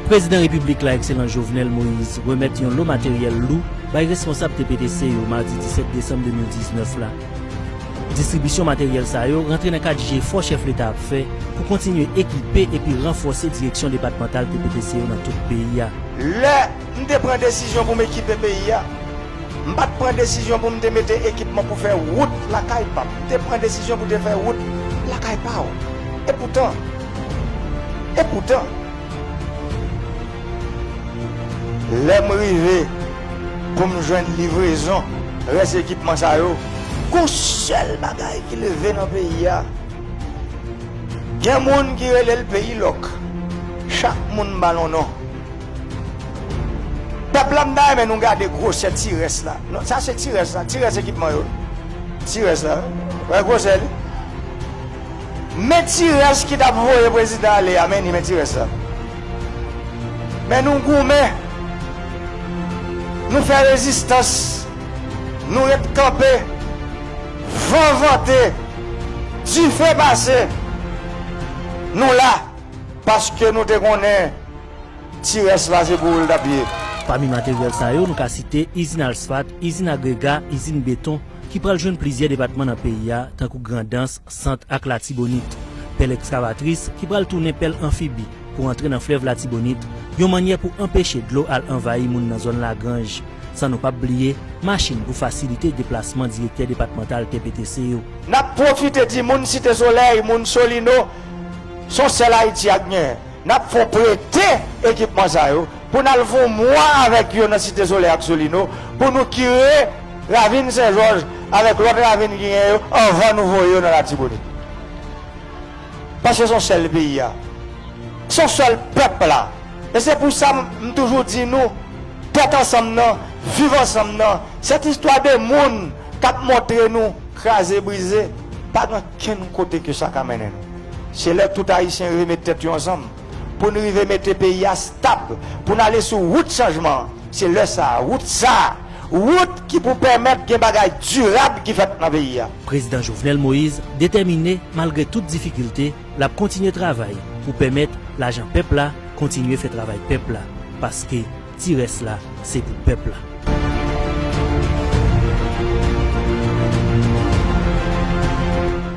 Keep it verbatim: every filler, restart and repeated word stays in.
Prezidan Repiblik la, Ekselans Jovenel Moïse, remèt yon lo materyèl lou bay responsab T P T C yo madi disèt desanm de mil diznèf la. Distribisyon materyèl sa yo rantre nan kad jefò chèf leta ap fè pou kontinye ekipe epi ranfòse direksyon depatmantal T P T C yo nan tout peyi a. Lè m te pran desizyon pou m ekipe peyi a, m pa t pran desizyon pou m te mete ekipman pou fè wout lakay pa m. M te pran desizyon pou te fè wout lakay pa w. Epoutan, epoutan, lè m rive pou m jwenn livrezon rès ekipman sa yo, gon sèl bagay ki leve nan peyi a. Gen moun ki rele l peyi lòk. Chak moun ba l yon non. Pèp la, m ta renmen nou gade gwosè ti rès la. Non, sa se ti rès la, ti rès ekipman yo. Ti rès la, wè gwosè li. Men ti rès ki t ap voye prezidan ale a, men li, men ti rès la. Men nou goumen, nou fè rezistans, nou ret kanpe, van vante, dife pase, nou la, paske nou te konnen ti rès la se pou ou l t ap ye. Pami materyèl sa yo, nou ka site izin asfat, izin agrega, izin beton, ki pral jwenn plizyè depatman nan peyi a, tankou Grandans, Sant ak Latibonit. Pèl ekskavatris, ki pral tounen pèl anfibi pou antre nan flèv Latibonit, yon mannyè pou anpeche dlo al anvayi moun nan zòn Lagranj. San nou p ap bliye machin pou fasilite deplasman direktè depatmantal T P T C yo. N ap pwofite di moun Site Solèy, moun Solino, se yon sèl Ayiti a k genyen. N ap fè w prete ekipman sa yo pou n al fè yon mwa avèk yo nan Site Solèy ak Solino, pou nou kire Ravin Sen Jòj avèk lòt ravin ki genyen yo anvan nou voye yo nan Latibonit. Paske se yon sèl peyi a. Se yon sèl pèp la. E se pou sa m, m toujou di nou, tèt ansanm nan, viv ansanm nan, sèt istwa de moun k ap montre nou kraze brize, pa gen kenn kote ke sa ka mennen nou. Se lè tout Ayisyen rive met tèt yo ansanm pou n rive mete peyi a stab, pou n ale sou wout chanjman an. Se lè sa a, wout sa a, wout ki pou pèmèt gen bagay dirab ki fèt nan peyi a. Prezidan Jovenel Moïse detèmine, malgre tout difikilte, l ap kontinye travay pou pèmèt lajan pèp la kontinye fè travay pèp la, paske ti rès la se pou pèp la.